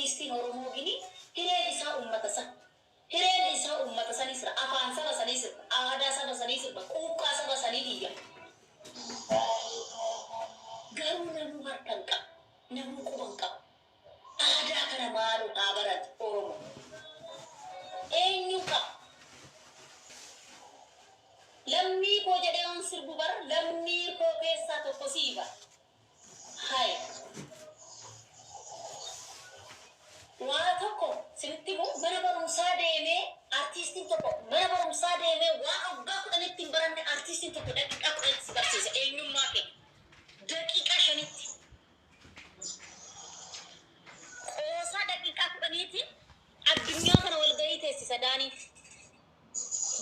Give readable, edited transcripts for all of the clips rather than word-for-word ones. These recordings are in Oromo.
Artiistiin Oromoo gini hireen isaa uummata isa. Hireen isaa uummata sanii sirba. Afaan saba sanii sirba. Aadaa saba sanii sirba. Quuqqaa saba sanii iyya. Garuu namuu harka hin qabu. Namuu quba hin qabu. Aadaa kana maaloo haa baratu Oromoo. Eenyu qaba? Lammii koo jedhee yoon sirbu bara lammii koo keessaa tokko sii bara. Hay. Waa tokko sinitti himu, mana barumsaa deemee artiistiin tokko mana barumsaa deemee waan waggaa 10tti hin baranne artiistiin tokko daqiiqaa 10tti si barsiisa eenyummaa kee. Daqiiqaa 5tti. Qoosaa daqiiqaa 10tiin addunyaa kana walgahii teessisa Daanii.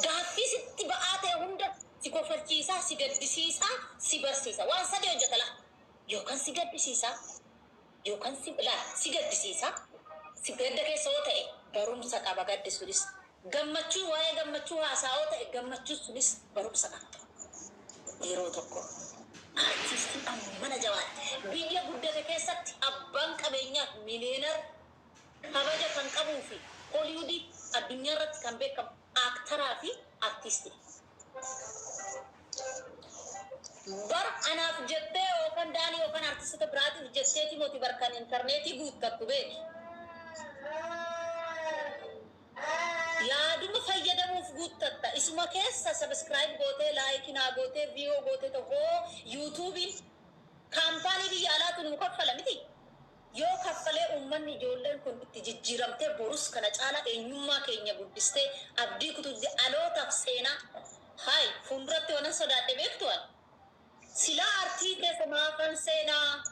Gaaffii sitti ba'aa ta'e hunda si kofalchiisaa, si gaddisiisaa, si barsiisa. Waan sadii hojjeta laa. Yookaan si gaddisiisa, yookaan si laa si gaddisiisa. Si gadda keessa yoo ta'e barumsa qaba gaddi sunis. Gammachuu waa'ee gammachuu haasaa yoo ta'e gammachuun sunis barumsa qaba. Yeroo tokko artiistiin ammana jabaadha. Biyya guddate keessatti abbaan qabeenyaa millionaire kabaja kan qabuu fi Hollywoodii addunyaa irratti kan beekamu aaktaraa fi artiistii. Bar anaaf jettee yookaan Daanii yookaan artistoota biraatiif jetteeti moti bar kan intarneetii guuttattu beeki. Yaaduma fayyadamuuf guuttatta. Isuma keessa subscribe gootee, like naa gootee, view gootee tokkoo YouTubeiin kaampaanii biyya alaatu nuu kaffala miti. Yoo kaffalee uummanni ijoolleen kun itti jijjiiramtee borus kana caalaa eenyummaa keenya guddistee abdii kutuutti dhalootaaf seenaa. Hayi, fuulduratti wanan sodaadhe beektu ani. Silaa artii keessa maafan seenaa,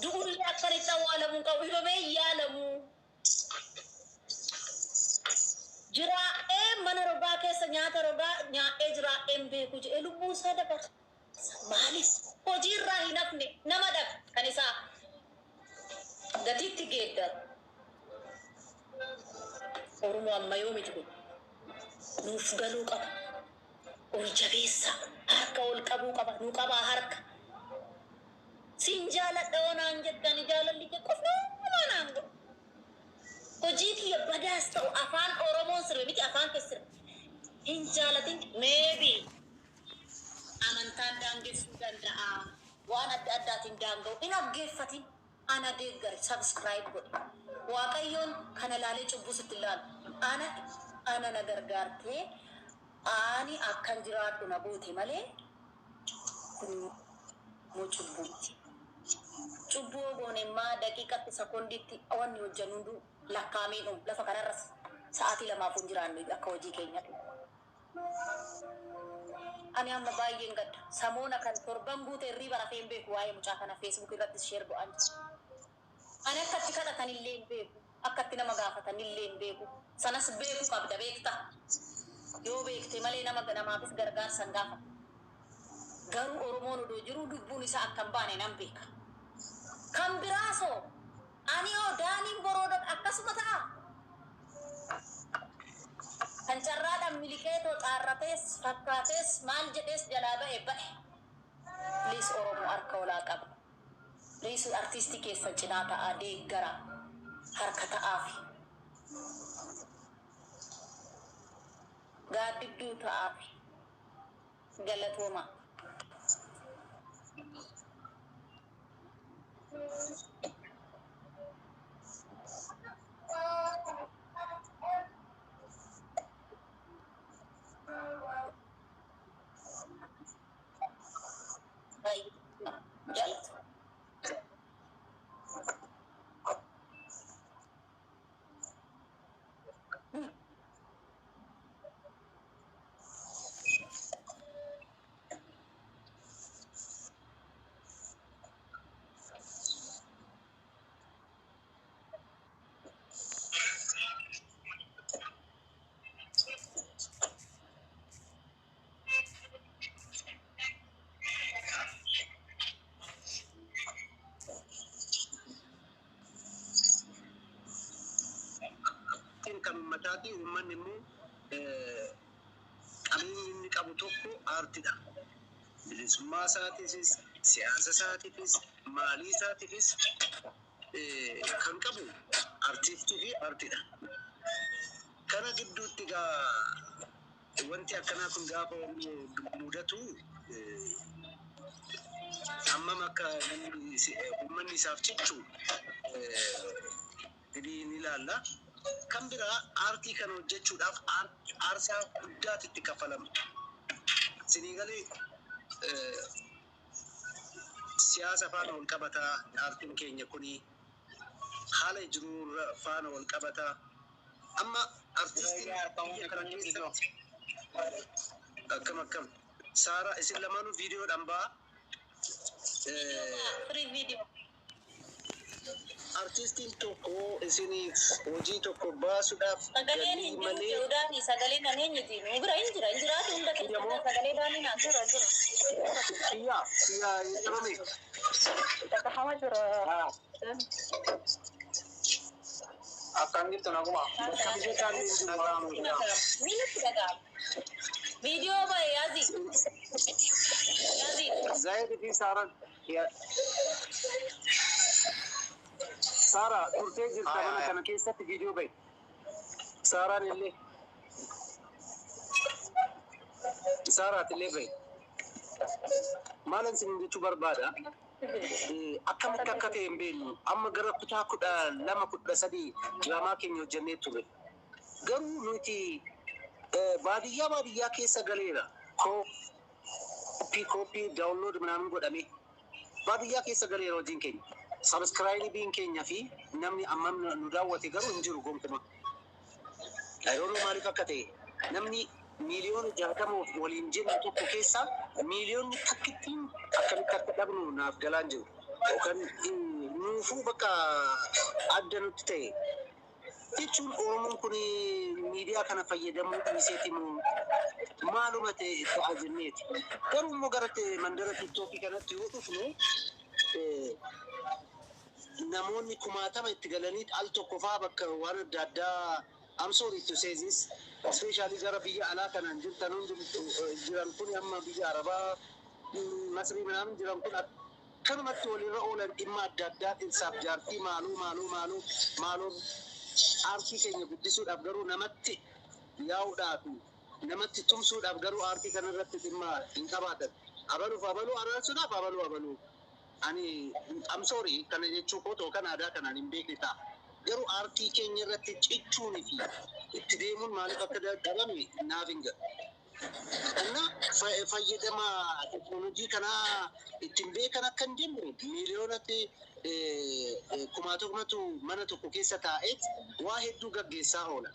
du'ullee akkan itti awwaalamuu qabu himamee hin yaalamuu. Jiraadhee mana rogaa keessa nyaata rogaa nyaadhee jiraadheen beeku jedhee lubbuu isaa dabarsa. Maaliif hojiirraa hin hafne? Nama dhabe kan isaa gatiitti geeddaru. Oromoo amma yoomiti kun nuuf galuu qaba. Ol jabeessaa, harka ol qabuu qaba, nu qabaa harka. Sin jaaladha yoo naan jettani, jaalalli kee qofaa naan godhu. Hojii kiyya badaas ta'u, afaan Oromoon sirbe miti, afaan kee sirbe. Hin jaalatin, maybe amantaan daangessuu danda'a. Waan adda addaatiin daanga'u hin dhaggeeffatin. Ana deeggari, subscribe godhi. Waaqayyoon kana laalee cubbuu sitti ilaalu. Ana na gargaartee ani akkan jiraadhu na goote malee kun immoo cubbuu miti. Cubbuu goone immaa daqiiqatti sekoondiitti wanni hojjennu hunduu lakkaa'amee dhumu, lafa kanarras sa'aatii 2f hin jiraannu akka hojii keenyatti. Ani amma baay'een gadda. Samoona kan torban guute hirriiba rafee hin beeku, waa'ee mucaa kana Facebook irrattis share godhaan jira. Ani akka itti kadhatan illee hin beeku. Akka itti nama gaafatan illee hin beeku. Sanas beekuu qabda, beekta. Yoo beekte malee nama namaafis gargaarsa hin gaafatu. Garuu Oromoon odoo jiruu lubbuun isaa akka hin baane nan beeka. Kan biraasoo ani hoo, Daaniin boroo akkasuma ta'a. Kan carraadhaan miliqeetoo xaarratees fakkaatees maal jedhees jalaa ba'e ba'e. Please, Oromoo, harka olaa qaba. Please, artiistii keessan cinaa ta'aa, deeggara, harka ta'aafi. Gaaddidduu ta'aafi. Galatooma. Baay'ee jaalatu. Kan uummataati. Uummanni immoo qabeenyi inni qabu tokko aartidha. Bilisummaa isaatiifis, siyaasa isaatiifis, maalii isaatiifis. Kan qabu artiistii fi aartiidha. Kana gidduutti egaa wanti akkanaa kun gaafa mudatu, hammam akka namni uummanni isaaf cichu ni ilaalla. Kan biraa, aartii kana hojjechuudhaaf aarsaa guddaatu itti kaffalama. Sinii galee, siyaasa faana wal qabataa, aartiin keenya kuni haala jiruu faana wal qabataa. Amma artiistiin biyya kana keessatti akkam akkam, Saara, isin lamaanuu viidiyoodhaan ba'a. Free video. Artiistiin tokko isiniif hojii tokko baasuudhaaf Sagaleen galii hin jiru malee jedhuudhaani, sagaleen kan eenyuti? Nu bira hin jira, hin jiraatu hunda keessa sagalee daanii naan Jira, jira. Kiyyaa, kiyyaa jedhame. Dhagahamaa jira. Akkam jirtu, naguma? Bakka mijataan hin jiru. Miilatti dhaga'ama. Viidiyoo bahe, yaazii. Yaazii. Zayid fi Saaraan. Saara, turtee jirta mana kana keessatti, viidiyoo bahe. Saaraan illee. Saaraat illee bahe. Maalan isin jechuu barbaada? Akkamitti akka ta'e hin beeknu. Amma gara kutaa 12, 13 diraamaa keenya hojjennee turre. Garuu nuti baadiyyaa baadiyyaa keessa galeera. Copy copy download ምናምን godhamee baadiyyaa keessa galeera hojiin keenya. Subscribeiin keenya fi namni ammam nu daawwate garuu hin jiru gonkumaa. Yeroo maaliif akka ta'e, namni miiliyoona 60 waliin jennu tokko keessaa miiliyoonni takkittiin akkamitti akka dhabnu naaf galaan jiru. Yookaan nuufuu bakka adda nutti ta'e jechuun, Oromoon kun miidiyaa kana fayyadamuu dhiiseeti moo maaluma ta'e ta'a jenneeti. Garuu immoo gara mandara TikTokii kanatti yoo dhufnu, namoonni kumaatama itti galanii al tokko faa bakka waan adda addaa, I'm sorry to say this, especially gara biyya alaa kanaan jirtan hundi jiran kun, amma biyya Arabaa, Masrii ምናምን jiran kun, akkanumatti walirra oolan dhimma adda addaa, dhirsaaf jaartii, maaloo maaloo maaloo maaloo. Aartii keenya guddisuudhaaf garuu namatti yaa'uudhaaf, namatti tumsuudhaaf garuu aartii kanarratti dhimma hin qabaatan. Abaluuf abaluu araarsuudhaaf abaluu abaluu. Ani I'm sorry, kana jechuu koo kan aadaa kanaan hin beekne ta'a. Garuu aartii keenya irratti cichuunii fi itti deemuun maaliif akka dhabame naaf hin galu. እና fayyadama teknoolojii kanaa ittiin beekan akka hin jenne, miiliyoonatti kumaatamatu mana tokko keessa taa'eet waa hedduu gaggeessaa oola.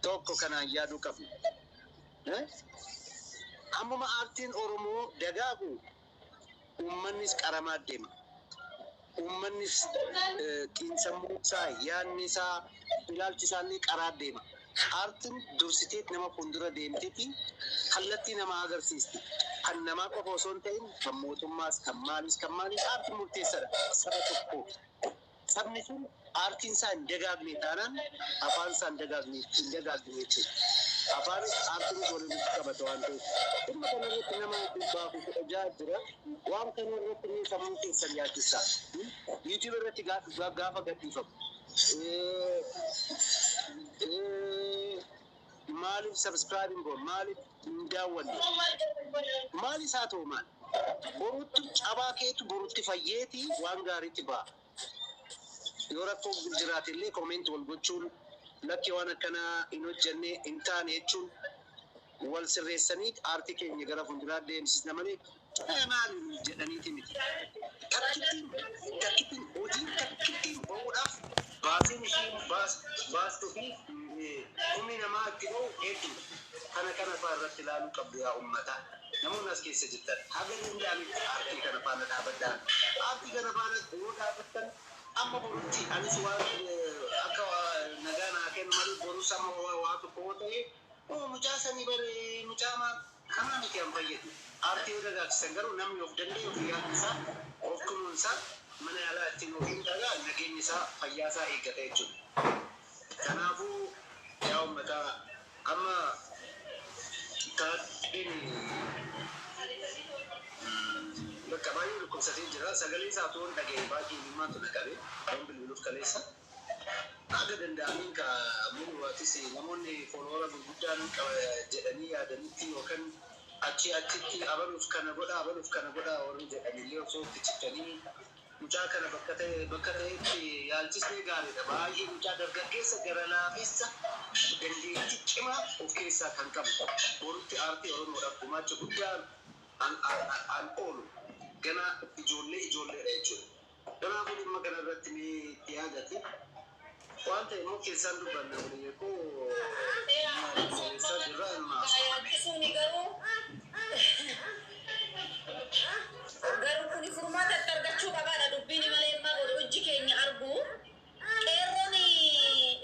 Tokko kanaan yaaduu qabna. Ammuma aartiin Oromoo dagaagu, uummannis qaramaa deema. Uummannis xiinsammuu isaa, yaadni isaa, ilaalchi isaallee qaraa deema. Aartiin dursiteet nama fuuldura deemteeti kallattii namaa agarsiisti. Kan namaa qofa osoo hin ta'in, kan mootummaas, kan maaliis, kan maaliis, aartiin murteessaadha saba tokko. Sabni sun aartiin isaa hin dagaagne taanaan, afaan isaa hin dagaagne, hin dagaagne jechuudha. Afaanis aartiin waliin qabata waan ta'eef. Dhimma kana irratti nama 116 jira. Waan kana irratti mee sammuu keessan yaaddessa. YouTube irratti gaafa gadhiifamu, maaliif subscribe hin goone? Maaliif hin daawwanne? Maal isaa ta'u maal? Borutti cabaa keetu borutti fayyeeti waan gaariitti ba'a. Yoo rakkoo jiraate illee comment wal gochuun, lakki waan akkanaa hin hojjenne, hin taane jechuun, wal sirreessanii aartii keenya gara fuulduraa deemsisna malee, maal jedhaniiti miti. Takkittiin takkittiin hojiin takkittiin bahuudhaaf baasiin isheen baastuu fi humni namaa itti bahu hedduudha. Kana kana fa'aa irratti ilaaluu qabdu, yaa uummataa. Namoonni as keessa jirtan haga danda'anitti aartii kana faana dhaabadhaa. Aartii kana faana yoo dhaabbattan, amma borutti anis waan akka nagaa naa kennu malee, borus amma waa tokko yoo ta'e, oo mucaa sanii bare, mucaa maal kanaa miti an fayyadu. Aartii yoo dagaagsisan garuu, namni of danda'e of yaadni isaa, of kunuunsaa, mana yaalaa ittiin ofiin dhagaa, nageenya isaa, fayyaa isaa eeggata jechuudha. Kanaafuu yaa uummataa, amma taateen bakka Baay'ee dhukkubsatee jira. Sagalee isaa otoo hin dhaga'e baay'ee himmaatu na qabe. Waan bilbiluuf kaleessa. Haga danda'amiin ka muluwaatis namoonni follower gurguddaan qaba jedhanii yaadanitti yookaan achi achitti abaluuf kana godha, abaluuf kana godha warri jedhanillee osoo itti cichanii mucaa kana bakka ta'etti yaalchisnee gaariidha. Baay'ee mucaa dargaggeessa gara laafessa, dandeettii cimaa of keessaa kan qabu, borutti aartii Oromoodhaaf gumaacha guddaa an oolu, gana ijoollee ijoolleedha jechuudha. Kanaafuu dhimma kana irratti mee itti yaadate waan ta'e immoo keessaan dubbanna walii koo keessaa jirra ilma. Yaalchisuuni garuu kuni furmaata itti argachuu qabaadha dubbiin malee amma hojii keenya argu. Qeerroon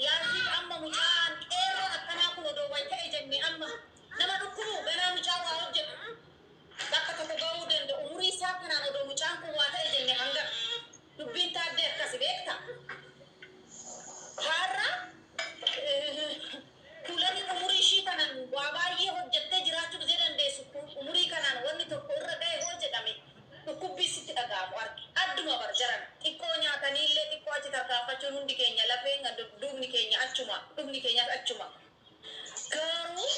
yaalchiif amma mucaan qeerroon akkanaa kun odoo waan ta'e jenne amma nama dhukkubu ganaa mucaa waa hojjetu bakka tokko ga'uu danda'u umurii isaa kanaan odoo mucaan kun waa ta'e jenne hanga dubbiin taaddee akkasi beekta. Har'a Kuulaniin umurii ishii kanaan waa baay'ee hojjettee jiraachuu gisee dandeessu, umurii kanaan wanni tokko irra ga'e hoo jedhame dhukkubbii sitti dhaga'amu argi. Adduma bar jaran xiqqoo nyaatanii illee xiqqoo achi tarkaanfachuun hundi keenya lafeen duubni keenya achuma, dhugni keenyas achuma. Garuu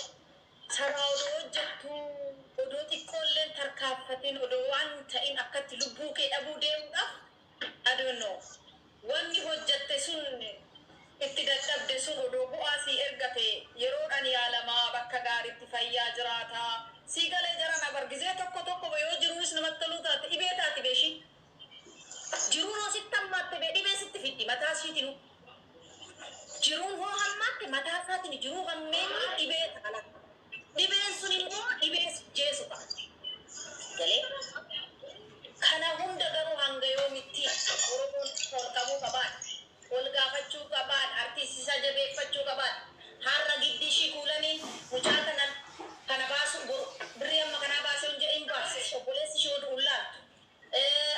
sabaa odoo hojjettu, odoo xiqqoo illee tarkaanfatiin, odoo waan ta'in akkatti lubbuu kee dhabuu deemuudhaaf, I don't know. Wanni hojjette sun, itti dadhabde sun odoo bu'aa sii ergate, yeroodhaan yaalamaa, bakka gaariitti fayyaa jiraataa sii galee jaran abargisee tokko tokko yoo jiruunis namatti toluu taate dhibee taati beeshii. Jiruun hoo sitti hammaatte bee dhibee sitti fiddi mataa ishiitinu. Jiruun hoo hammaatte mataa isaatiin jiruu hammeenyi dhibee taala. Dhibeen sun immoo dhibee jeesu ta'a. Galee kana hunda garuu hanga yoomitti Oromoon ol qabuu qabaadha. Ol gaafachuu qabaadha. Artiistii isaa jabeeffachuu qabaadha. Har'a giddi ishii Kuulaniin mucaa kana baasu boru birrii amma kanaa baasee hin jedhin baase obboleessi ishee oduu laaltu.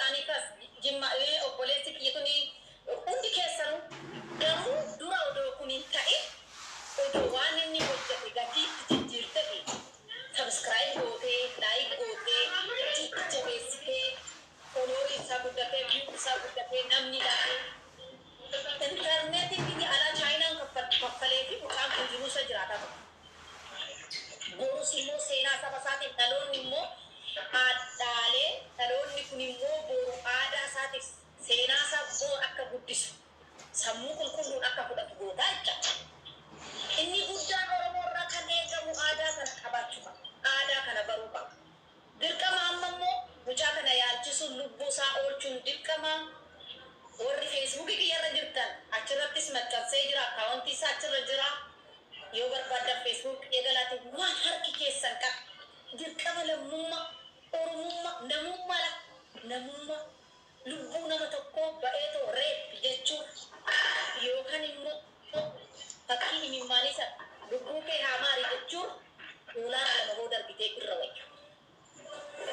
Ani kas jimma obboleessi kiyya kuni hundi keessanuu garuu dura odoo kun hin ta'in, odoo waan inni hojjete gatiitti jijjiirte subscribe gootee, like gootee, jajjabeessitee, followerii isaa guddatee, view isaa guddatee, namni ilaalee intarneetiin biyya alaa Chaayinaan kaffalee fi mucaan kun jiruu isa jiraataa ture. Borus immoo seenaa saba isaatiif dhaloonni immoo dhaalee, dhaloonni kun immoo boru aadaa isaatiif seenaa isaa boor akka guddisu sammuu qulqulluun akka fudhatu gootaa jecha. Inni guddaan Oromoo irraa kan eegamu aadaa kana qabaachuu qaba. Aadaa kana baruu qaba. Dirqama amma immoo mucaa kana yaalchisuun, lubbuu isaa oolchuun dirqama. Warri Feesbuukii kiyyarra jirtan achirrattis maxxansee jira. Akkaawuntii isaa achirra jira. Yoo barbaaddan Facebook eegalaati waan harki keessan qaba. Dirqama lammummaa, Oromummaa, namummaa la namummaa lubbuu nama tokkoo ba'eetoo rape jechuun yookaan immoo fakkii imimmaanii sana lubbuu kee haa maari jechuun 2 doolaara hoo darbitee irra wayya.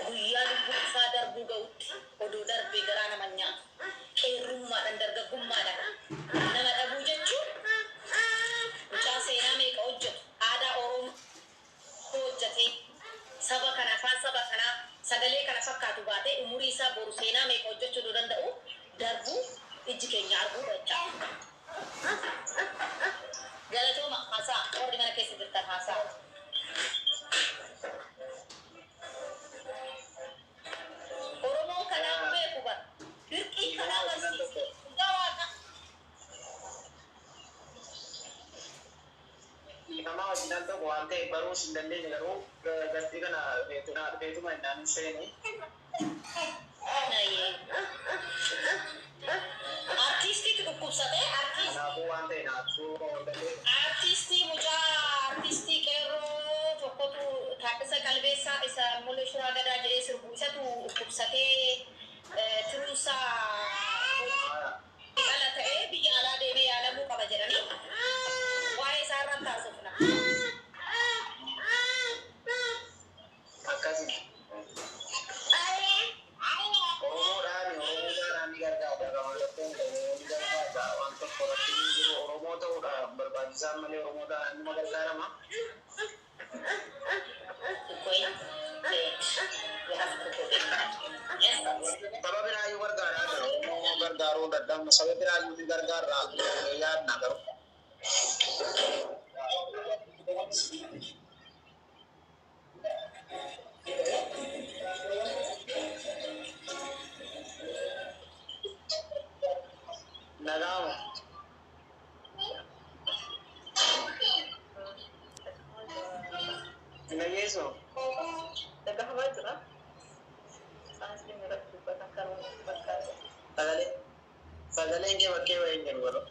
Guyyaa lubbuu isaa darbuu ga'utti odoo darbee garaa nama nyaatu. Qeerrummaadhaan dargaggummaadhaan nama dhabuu jechuun mucaa seenaa meeqa hojjetu, aadaa Oromoo hojjetee, saba kana, afaan saba kanaa, sagalee kana fakkaatu baatee umurii isaa boru seenaa meeqa hojjechuu danda'u darbuu ijji keenya arguu jecha. Galatooma, haasaa warri mana keessa jirtan haasaa. Oromoon kanaan beeku bara. Dirqii kanaa barsiise. Dhugaa Waaqa. Nama wajjinan tokko waan ta'eef baruus hin dandeenye, garuu galtii kana beetuma innaan seeni. Artiistiitu dhukkubsatee artiistii. Kanaafuu waan ta'e naafuu hin dandeenye. Artiistii mucaa artiistii qeerroo tokkotu, Taaddasa Qalbeessaa isa Mulee Shuraa Gadaa jedhee sirbu, isatu dhukkubsatee tiruunsaa ala ta'ee biyya alaa deemee yaalamuu qaba jedhanii waa'ee isaa irratti haasofna. Akkasi. Oromoodhaan ni gargaara. Mallattoon ni gargaara. Waan tokko irratti hin jiru Oromoo ta'uudha barbaachisaan malee Oromoodhaan nima gargaarama. Going bed. You have to go bed. Yes. Gargaaruu dadhabnu saba biraayyuu ni gargaarra yaadna garuu. Nagaama. Nageessoo. Dhagahamaa jira. Isaanis dhimma irratti dubbatan kan fakkaatu. Sagalee. Sagaleen kee bakkee wayii hin jiru garuu.